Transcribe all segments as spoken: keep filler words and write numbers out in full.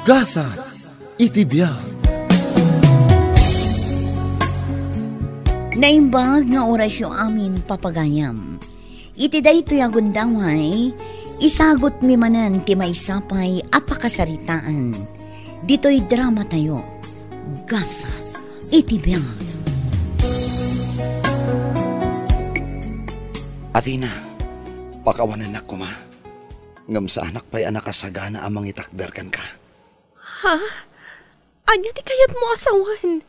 Gasat iti biag. Naimbag nga orasyo amin, papagayam. Iti daytoy a gundaway, isagutmi manen ti maysa pay a pakasaritaan. Ditoy dramatayo, Gasat iti biag. Athena, pakawanennak koma. Ngem saanak pay a nakasagana a mangitakder kenka. Ha? Ania ti kayatmo a sawen?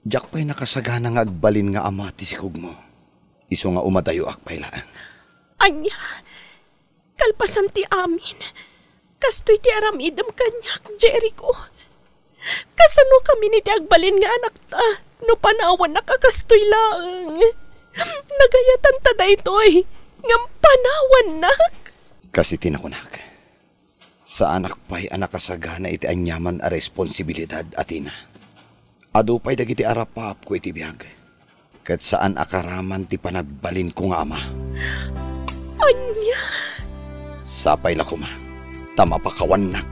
Diak pay nakasagana nga agbalin nga ama ti sikogmo. Isu nga umadayoak pay laeng. Ania? Kalpasan ti amin, kastoy ti aramidem kaniak, Jericho. Kasano kami iti agbalin nga anakta no panawannak a kastoy laeng? Nagayatanta daytoy, ngem panawannak? Kas iti nakunak, saanak pay a nakasagana iti aniaman a responsibilidad, Athena. Adu pay dagiti arapaapko iti biag, ket saan a karaman ti panagbalinko nga ama. Ania? Sapay la koma, ta mapakawannak.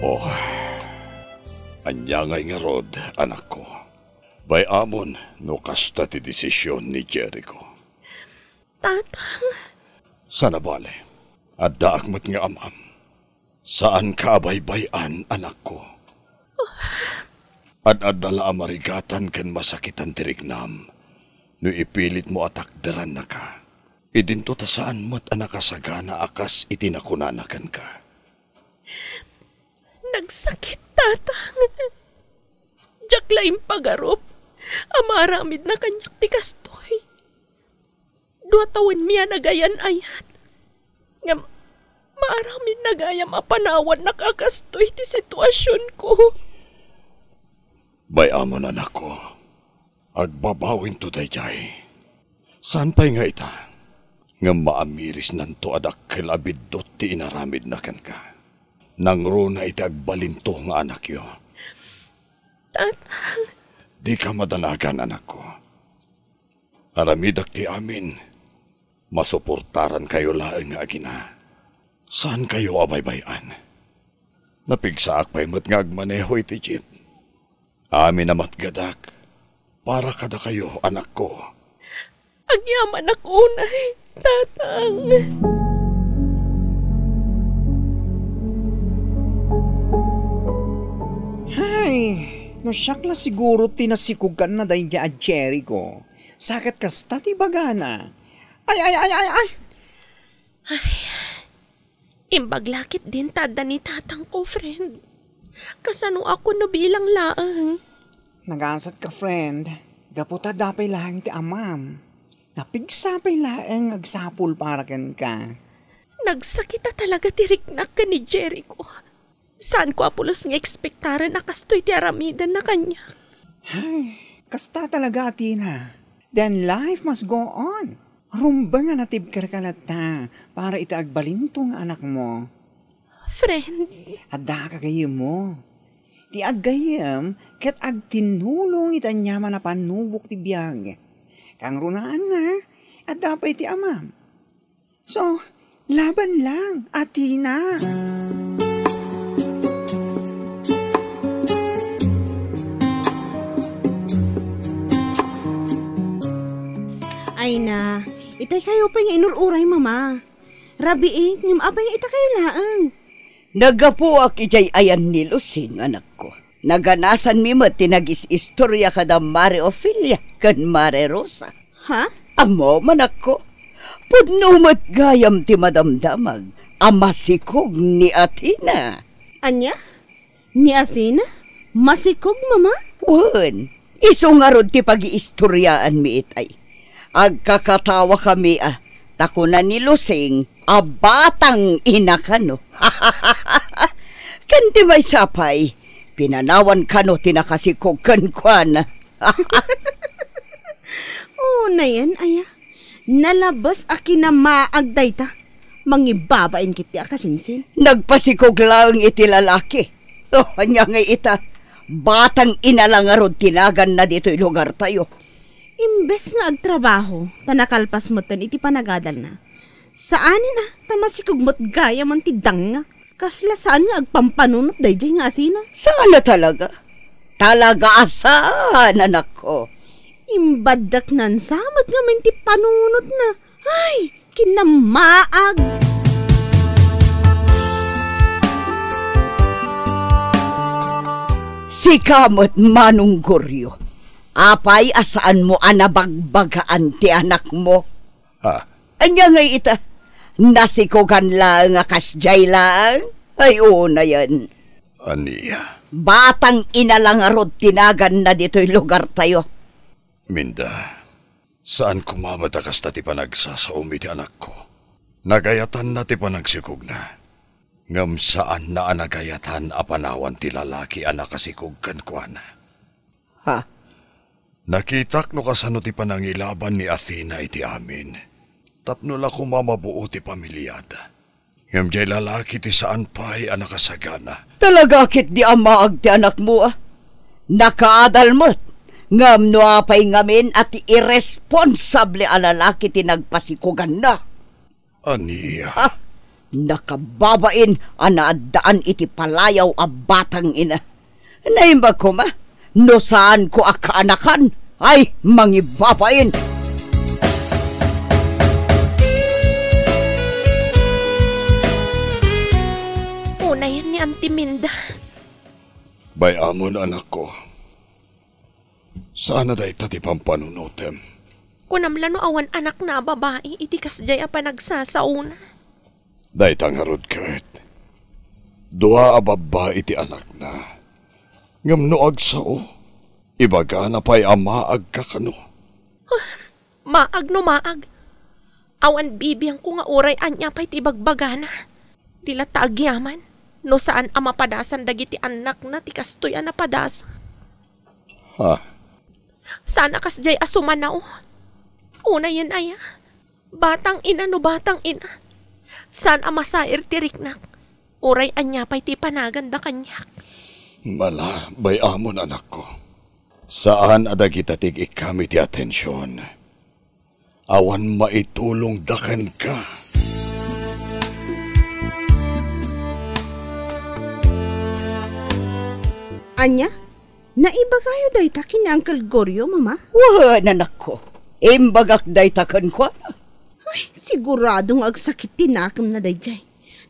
Oh, ania ngay ngarud, anakko? Bay-amon no kasta ti desisyon ni Jericho. Tatang. Saan a bale, addaak met nga amam. Saanka a baybay-an, anakko. Ad-adda la a marigatan ken masakitan ti riknam no ipilitmo a takderannaka. Idinto ta saan met a nakasagana a kas iti nakunana kenka. Nagsakit, Tatang. Diak la impagarup a maaramidna kaniak ti kastoy. Dua tawenmi a nagayan-ayat. Ngem maaramidna gayam a panawannak a kastoy ti situasionko. Bay-amon, anakko. Agbabawinto daydiay. Saan pay nga ita, ngem maamirisnanto a dakkel a biddut ti inaramidna kenka. Nangruna iti agbalinto nga anakyo. Tatang. Dika madanagan, anakko. Aramidak ti amin. Masuportarankayo laeng nga agina. Saankayo a baybay-an. Napigsaak pay met nga agmaneho iti jeep. Amin a matgadak para kadakayo, anakko. Agyamanak unay, Tatang. Hay, no siak la siguro ti nasikogkanna daydiay a Jericho, sa ket kasta ti ibagana. Ay, ay, ay, ay, ay! Ay, imbag la ketdin ta adda ni tatangko, friend. Kasanoak no bilang laeng? Nagasatka, friend. Gapu ta adda pay laeng ti amam. Napigsa pay laeng nga agsapul para kenka. Nagsakit a talaga ti riknak ken ni Jericho. Saanko a pulos nga ekspektaren a kastoy ti aramidenna kaniak. Ay, kasta talaga, Athena. Then life must go on. Rumbeng a natibkerka latta para iti agbalinto nga anakmo. Friend. Adda a gagayyemmo. Ti aggayyem ket agtinnulong iti aniaman a pannubok ti biag. Kangrunaanna, adda pay ti amam. So, laban lang, Athena. Ay na, itay kayo pay nga inur-uray, Mama. Rabiit, ngem apay nga ita kayo laeng? Naggapuak idiay ayan ni Lucing, anakko. Naganasanmi met ti nagis-istoria kada Mare Ofelia ken Mare Rosa. Ha? Ammom, anakko, pudno met gayam ti madamdamag a masikog ni Athena. Ania? Ni Athena? Masikog, Mama? Wen, isu ngarud ti pagiistoriaanmi itay. Agkakatawakami a, ta kuna ni Lucing a batang ina kano. Ken ti maysa pay, pinanawan kano ti nakasikog kenkuana. Unayen, aya? Nalabes a kinamaag dayta. Mangibabain ket ti akasinsin. Nagpasikog laeng iti lalaki. Oh, ania ngay ita? Batang ina la ngarud ti naganna ditoy lugartayo. Imbes nga agtrabaho, ta nakalpas metten iti panagadalna. Saanen a, ta masikog met gayam ti dangngak. Kasla saan nga agpampanunot daydiay nga Athena? Saan a talaga? Talaga a saan, anakko. Imbaddaknan sa met ngamin ti panunotna. Ay, kinamaag! Sika met, Manong Goryo. Apay a saanmo a nabagbagaan ti anakmo? Ha? Ania ngay ita? Nasikogan laeng a kasdiay laeng? Ay, unayen. Ania? Batang ina la ngarud ti naganna ditoy lugartayo. Minda, saan koma met a kasta ti panagsasaom iti anakko. Nagayatanna ti panagsikogna. Ngem saanna a nagayatan a panawan ti lalaki a nakasikog kenkuana. Ha? Nakitak no kasano ti panangilaban ni Athena iti amin, tapno la koma mabuo ti pamiliada. Ngem diay lalaki ti saan pay a nakasagana. Talaga ketdi a maag ti anakmo, a? Nakaadal met, ngem no apay ngamin a ti irresponsable a lalaki ti nagpasikoganna? Ania? Ha? Nakababain a naaddaan iti palayaw a batang ina. Naimbag koma, no saanko a kaanakan, ay mangibabain. Unayen ni Auntie Minda. Bay-amon, anakko. Saan a dayta ti pampanunotem? Kunam la no awan anakna a babai iti kasdiay a panagsasaona. Dayta ngarud ket, dua a babbai ti anakna. Ngem no agsao, ibagana pay a maagka kano. Ah, maag no maag. Awan bibiangko nga uray ania pay ti ibagbagana. Di latta agyaman no saan a mapadasan dagiti annakna ti kastoy a napadasa. Ha? Saan a kasdiay a sumanaw. Unayen aya. Batang ina no batang ina. Saan a masair ti riknak. Uray ania pay ti ipanaganda kaniak. Mala, bay-amon, anakko. Saan a dagita ti ig-ikkam iti atension. Awan maitulongda kenka. Ania? Naibagayo dayta ken ni Uncle Goryo, Mama? Wen, anakko. Imbagak dayta kenkuana. Ay, sigurado nga agsakit ti nakemna daydiay.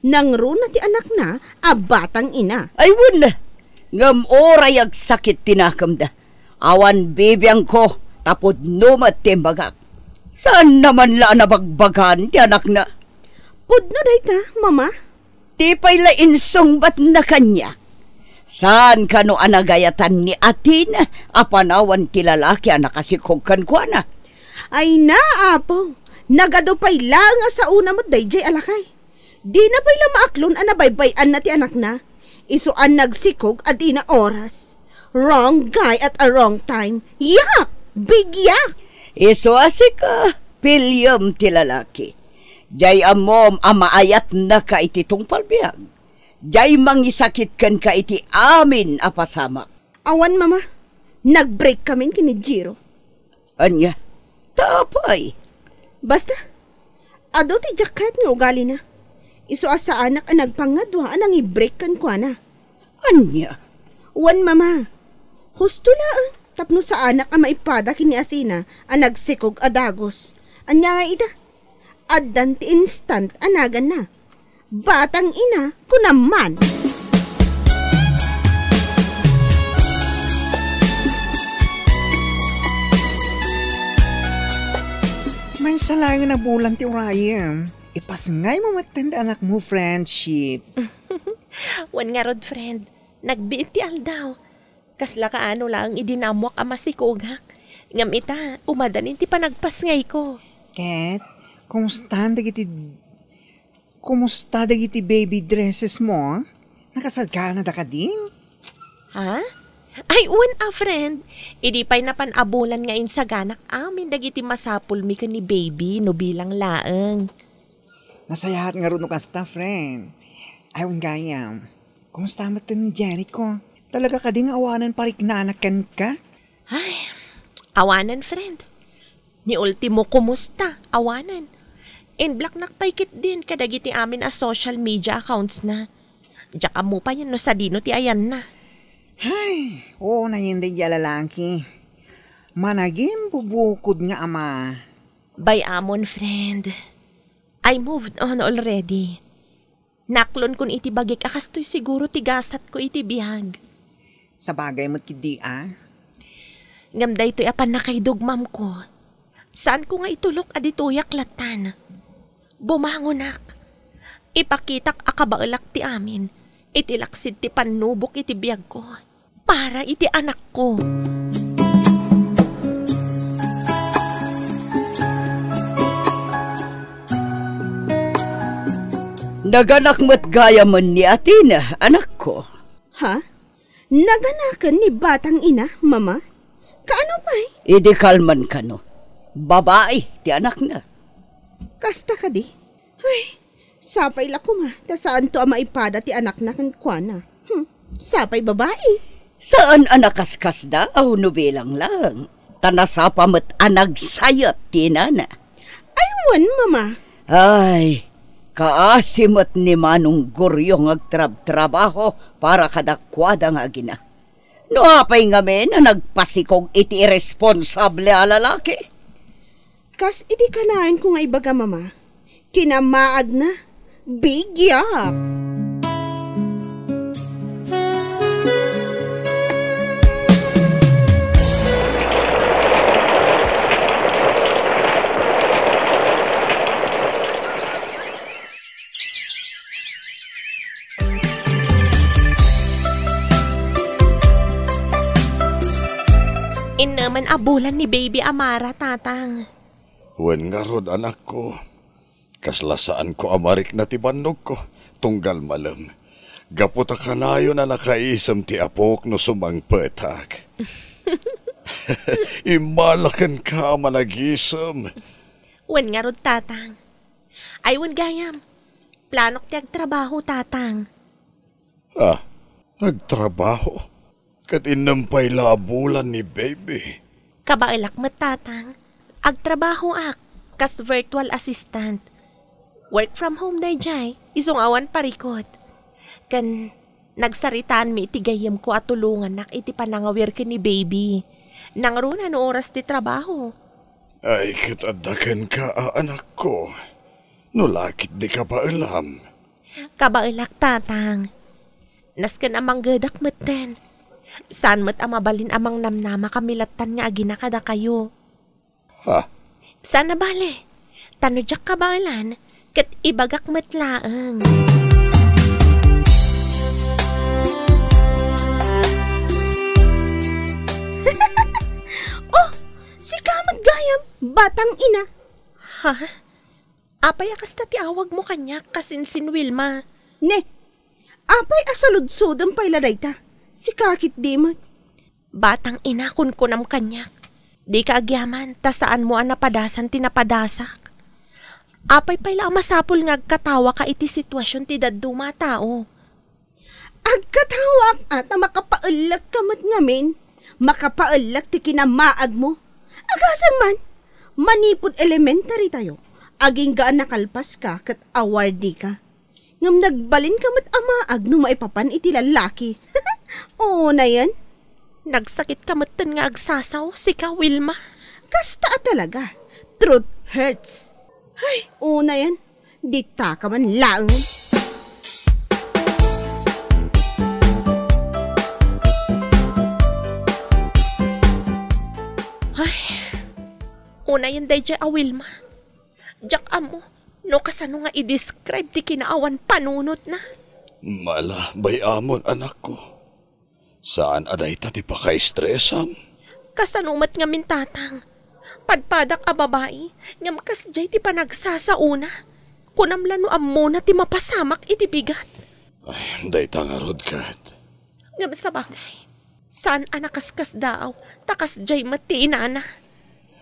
Nangruna ti anakna a batang ina. Ay, wen. Ngem uray agsakit ti nakemda, awan bibiangko ta pudno met ti imbagak. Saanna man la a nabagbagaan ti anakna. Pudno dayta, Mama. Ti pay la insungbatna kaniak. Saan kano a nagayatan ni Athena a panawan ti lalaki a nakasikog kenkuana? Ay na, Apo. Nagadu pay laeng a saona met daydiay a lakay. Dina pay la maaklon a nabaybay-anna ti anakna. Isu a nagsikog a dina oras. Wrong guy at a wrong time. Yak! Bigyak! Isu a sika, piliem ti lalaki. Diay ammom a maayatnaka iti tungpal biag. Diay mangisakit kenka iti amin a pasamak. Awan, Mama. Nag-break kamin ken ni Jiro. Ania? Ta apay? Basta, adu ti diak kayat nga ugalina. Isu a saanak a nagpangadua a nangibreak kenkuana. Ania? Wen, Mama. Husto laeng tapno saanak a maipada ken ni Athena a nagsikog a dagus. Ania ngay ita? Addan ti instant a naganna. Batang ina, kunam man. Maysa laeng a bulan ti urayem. Ipasngaymo metten ti anakmo, friendship. Wen ngarud, friend. Nagbiit ti aldaw. Kasla kaano laeng idi naammoak a masikogak. Ngem ita, umadanin ti panagpasngayko. Ket, kumusta dagiti, kumusta dagiti baby dresses mo? Nakasaganada kadi? Ha? Ay, wen a, friend. Idi pay napan a bulan nga insaganak amin dagiti masapulmi ken ni baby no bilang laeng. Nasayaat ngarud no kasta, friend. Ay, wen gayam. Kumusta met ni Jericho? Talaga kadi nga awanen pariknana kenka? Ay, awanen, friend. Ni ultimo, kumusta? Awanen. In-blocknak pay ketdin kadagiti amin a social media accounts na. Diak ammo payen no sadino ti ayanna. Ay, unayen daydiay a lalaki. Managim bubukod nga ama. Bay-amon, friend. I moved on already. Naklonkon iti bagik a kastoy siguro ti gasatko iti biag. Sabagay met ketdi a. Ngem daytoy a pannakaidugmamko, saanko nga itulok a ditoyak lattan. Bumangonak. Ipakitak a kabaelak ti amin iti laksid ti pannubok iti biagko para iti anakko. Naganak met gayamen ni Athena, anakko. Ha? Naganaken ni batang ina, Mama? Kaano pay? Idi kalman kano, babai ti anakna. Kasta kadi? Ay, sapay la koma, ta saanto a maipada ti anakna kenkuana. Hmm, sapay babai. Saan a nakaskasdaaw no bilang lang, ta nasapa met a nagsayot ti inana. Ay, wen, Mama. Ay, kaasi met ni Manong Goryo nga agtrabtrabaho para kadakuada nga agina. No apay ngamin a nagpasikog iti irresponsable a lalaki? Kas iti kanaenko nga ibaga, Mama, kinamaagna, bigiak. Innemen a bulan ni baby Amara, Tatang. Wen ngarud, anakko. Kasla saanko a marikna ti bannogko, tunggal malem. Gapu ta kanayon a nakaisem ti apok no sumangpetak. Immala kenka a managisem. Wen ngarud, Tatang. Ay, wen gayam. Planok ti agtrabaho, Tatang. Ah, agtrabaho? Ket innem pay la a bulan ni baby? Kabaelak met, Tatang. Agtrabahoak kas virtual assistant. Work from home daydiay, isu nga awan parikut. Ken nagsaritaanmi iti gayyemko a tulongannak iti panangawir ken ni baby. Nangruna no oras ti trabaho. Ay, ket adda kenka a anakko. No la ketdi kabaelam. Kabaelak, Tatang. Nasken a manggedak metten. Saan met a mabalin a mangnamnama kami lattan nga agina kadakayo. Ha? Saan a bale. Ta no diak kabaelan, ket ibagak met laeng. Oh, sika met gayam, batang ina. Ha? Apay a kasta ti awagmo kaniak, kasinsin Wilma? Ne, apay a saludsodem pay la dayta? Sika ketdi met. Batang ina, kunkunam kaniak. Dika agyaman, ta saanmo a napadasan ti napadasak. Apay pay la a masapul nga agkatawaka iti situasion ti dadduma a tao? Agkatawaak a ta makapaellek ka met ngamin, makapaellek ti kinamaagmo. Agasem man, manipud elementary tayo, agingga a nakalpaska ket awardika. Ngem nagbalinka met a maag no maipapan iti lallaki. Unayen. Nagsakit ka metten nga agsasao, sika, Wilma. Kasta a talaga. Truth hurts. Ay, unayen. Ditaka man laeng. Ay, unayen daydiay a Wilma. Diak ammo no kasano nga i-describe ti kinaawan panunotna. Mala, bay-amon, anakko. Saan a dayta ti pakaistresam? Kasano met ngamin, Tatang? Padpadak a babai, ngem kasdiay ti panagsasaona. Kunam la no ammona ti mapasamak iti bigat. Ay, dayta ngarud ket. Ngem sabagay, saan a nakaskasdaaw, ta kasdiay met ti inana.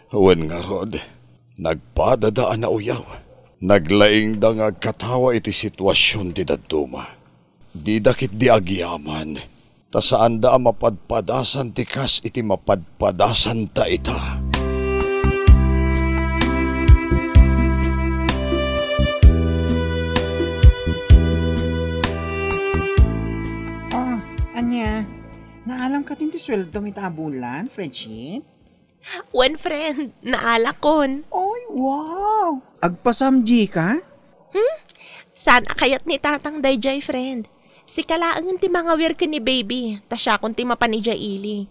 Wen ngarud, nagpadada a nauyaw. Naglaingda nga agkatawa iti situasion ti dadduma. Dida ketdi agyaman, ta saanda a mapadpadasan ti kas iti mapadpadasanta ita. Alam ka ti sueldo mi ta a bulan, friendship? Wen, friend, naalakon. Ay, wow! Agpasam di ka? Hmm? Saan a kayat ni Tatang dayjay, friend? Sika laengen ti mangawir ken ni baby, ta siakon ti mapan idiay ili.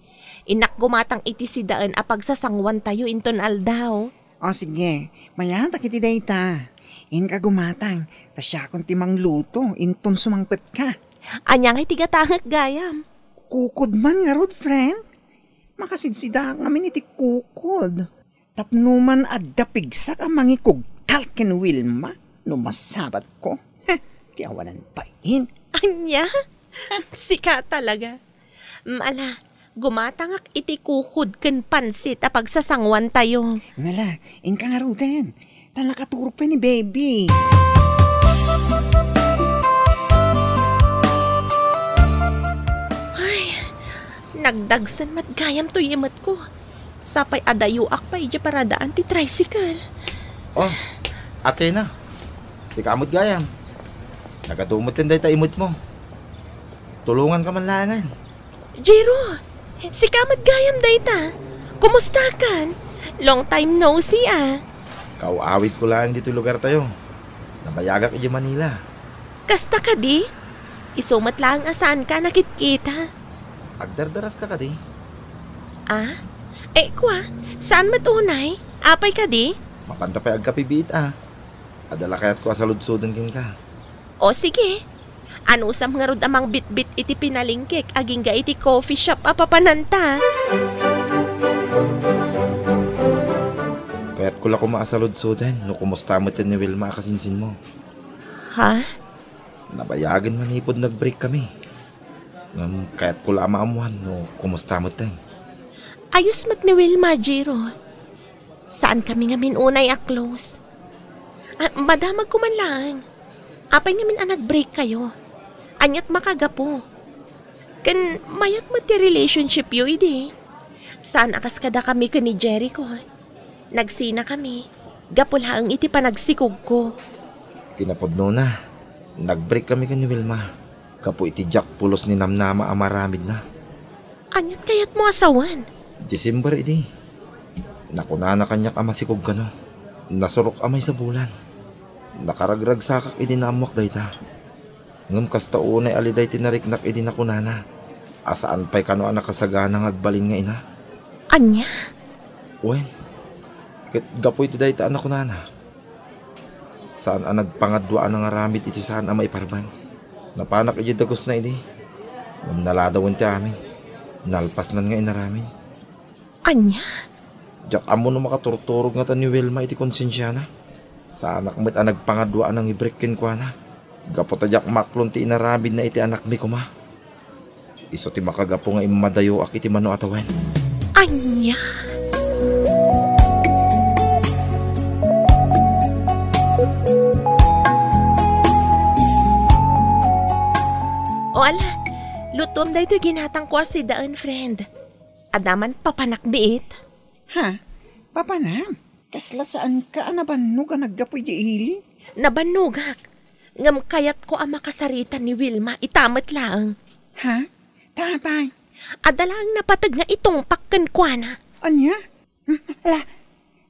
Innak gumatang iti sidaen a pagsasanguantayo inton aldaw. O sige, mayatak iti dayta. Inka gumatang, ta siakon ti mangluto inton sumangpetka. Ania ngay ti gatangek gayam? Kukod man ngarud, friend. Makasidsidaak ngamin iti kukod. Tapno man adda pigsak a mangikugtal ken Wilma no masabatko. Heh, ti awanan bain. Ania? Sika talaga. Mm, ala, gumatangak iti kukod ken pansit a pagsasanguantayo. Ala, inka ngaruden. Ta nakaturog pay ni baby. Ay, nagdagsen met gayam toy imetko. Sapay a dayoak pay idiay paradaan ti tricycle. Oh, Athena. Sika met gayam. Nagadu met ken dayta imetmo. Tulonganka man laengen. Jiro, sika met gayam dayta. Kumustakan? Long time no see, ah. Kaaw-awidko laeng ditoy lugartayo. Nabayagak idiay Manila. Kasta kadi? Isu met laeng a saanka a nakitkita. Agdardaraska kadi? Ah? Eh, kua, saan met unay? Apay kadi? Mapanta pay agkape biit, ah. Adda la kayatko a saludsoden kenka. O, sige. Anusam ngarud a mangbitbit iti pinalengkek agingga iti coffee shop a papananta? Kayatko la koma a saludsoden no kumusta met ni Wilma a kasinsinmo. Ha? Nabayagen manipud nag-break kami. Ngem kayatko la a maammoan no kumusta metten. Ayos met ni Wilma, Jiro. Saan kami ngamin unay a close. Ah, madamagko man laeng. Apay ngamin a nag-break kayo? Aniat makagapu? Ken mayat met ti relationship yo idi. Saan a kas kadakami ken ni Jericho. Nagsinakami, gapu laeng iti panagsikogko. Kinapudnona, nag-break kami ken ni Wilma, gapu iti diak pulos ni namnama a maaramidna. Aniat kayatmo a sawen? December idi. Nakunana kaniak a masikog kano. Nasurok a maysa bulan. Nakaragragsakak idi naammoak dayta. Ngem kasta unay a liday ti nariknak idi nakunana a saan pay kano a nakasagana nga agbalin nga ina. Ania? Wen, ket gapu iti dayta a nakunana, saan a nagpangaduaan nga aramid iti saan a maiparban. Napanak idiay dagusna idi, ngem naladawen ti amin. Nalpasnan nga inaramid. Ania? Diak ammo no makaturturog ngata ni Wilma iti konsensiana. Saanak met a nagpangaduaan nga ibrek kenkuana. Gapu ta diak maklon ti inaramidna iti anakmi koma. Isu ti makagapu nga immadayoak iti mano a tawen. Ania? O ala, lutuem daytoy ginatangko a sidaen, friend. Adda man papanak biit? Ha? Papanam? Kasla saanka a nabannog a naggapu idiay ili? Nabannogak. Ngem kayatko a makasarita ni Wilma ita met laeng. Ha? Tapay? Adda laeng napateg nga itungpak kenkuana. Ania? Hmm, ala,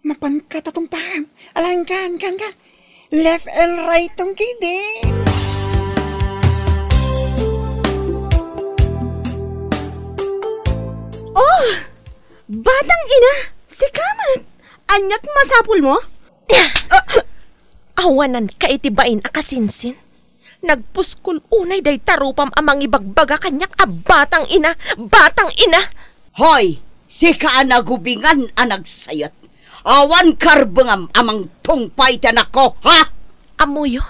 mapanka ta tungpakam. Ala, inka, inka, inka. Left and right tong kidi. Oh! Batang ina! Sika met! Aniat masapulmo? Awananka iti bain a kasinsin. Nagpuskol unay dayta rupam a mangibagbaga kaniak a batang ina, batang ina! Hoy, sika a nagubingan a nagsayat. Awan karbengam a mangtungpay ti anakko, ha? Ammoyo,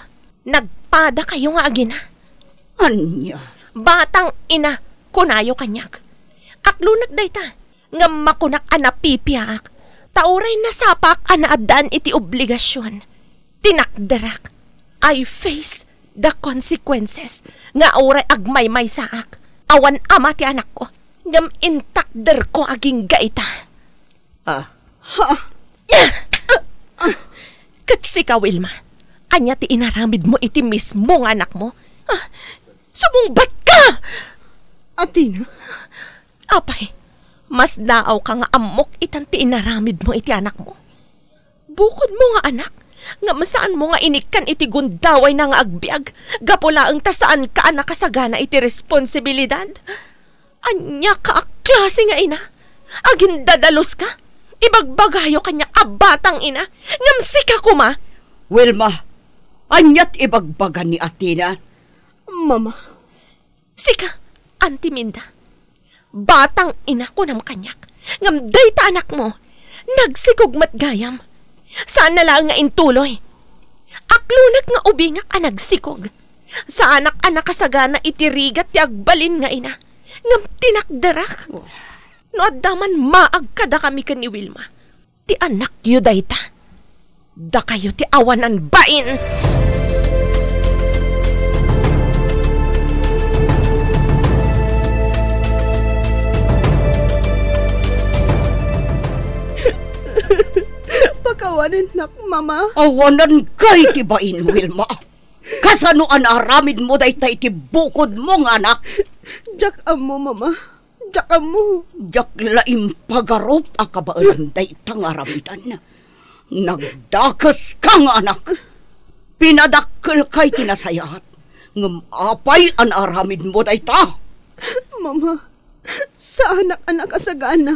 nagpadakayo nga agina. Ania? Batang ina, kunayo kaniak. Aklonek dayta, ngem makunak a napipiaak, ta uray nasapaak a naaddaan iti obligasion. Tinakderak. I face the consequences nga uray agmaymaysaak. Awan ama ti anakko, ngem intakderko agingga ita. Ah. Ha? Ket sika, Wilma, ania ti inaramidmo iti mismo nga anakmo? Ah, sumungbat ka! Athena, Apay, mas daawka nga ammok itan ti inaramidmo iti anakmo. Bukodmo nga anak, ngem saanmo nga inikkan iti gundawayna nga agbiag, gapu laeng ta saanka a nakasagana iti responsibilidad. Ania ka a klase nga ina? Agindadaluska? Ibagbagayo kaniak a batang ina, ngem sika koma? Wilma, aniat ibagbaga ni Athena? Mama. Sika, Auntie Minda. Batang ina kunam kaniak, ngem dayta anakmo, nagsikog met gayam. Saanna laeng nga intuloy. Aklonek nga ubingak a nagsikog. Saanak a nakasagana iti rigat ti agbalin nga ina, ngem tinakderak. No adda man maag kadakami ken ni Wilma, ti anakyo dayta. Dakayo ti awanan bain! Pakawanennak, Mama. Awananka iti bain, Wilma. Kasano a naaramidmo dayta iti bukodmo nga anak? Diak ammo, Mama. Diak ammo. Diak la impagarup a kabaelan dayta nga aramidan. Nagdakeska nga anak. Pinadakkelka iti nasayaat. Ngem apay a naaramidmo dayta? Mama, saanak a nakasagana.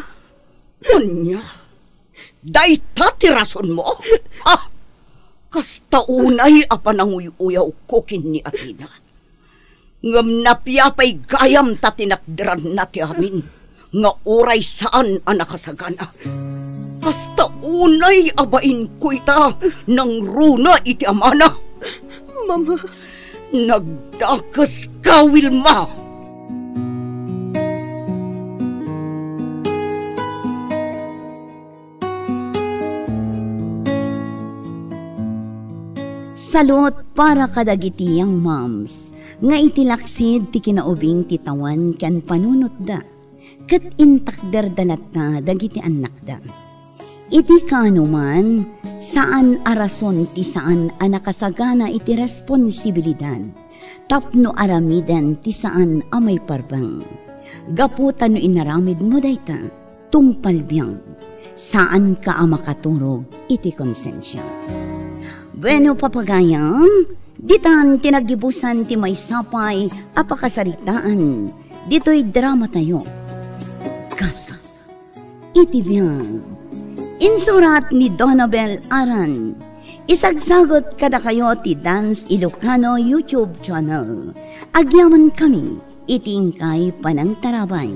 Ania? Dayta ti rasonmo? Ha? Kasta unay a pananguy-uyawko ken ni Athena. Ngem napiapay gayam ta tinakderanna ti amin nga uray saan a nakasagana. Kasta unay a bainko ita nangruna iti amana. Mama. Nagdakeska, Wilma! Salud para kadagiti young moms nga iti laksid ti kinaubing ti tawen ken panunotda, ket intakderda latta dagiti annakda. Iti kaanoman, saan a rason ti saan a nakasagana iti responsibilidad tapno aramiden ti saan a maiparbeng. Gapu ta no inaramidmo dayta, tungpal biag, saanka a makaturog iti konsensia. Bueno, papagayam, ditan ti naggibusan ti maysa pay a pakasaritaan ditoy dramatayo. Kasas iti biag. Insurat ni Donabel Aran. Isagsagut kadakayo ti Dance Ilocano YouTube channel. Agyamankami iti inkay panangtarabay.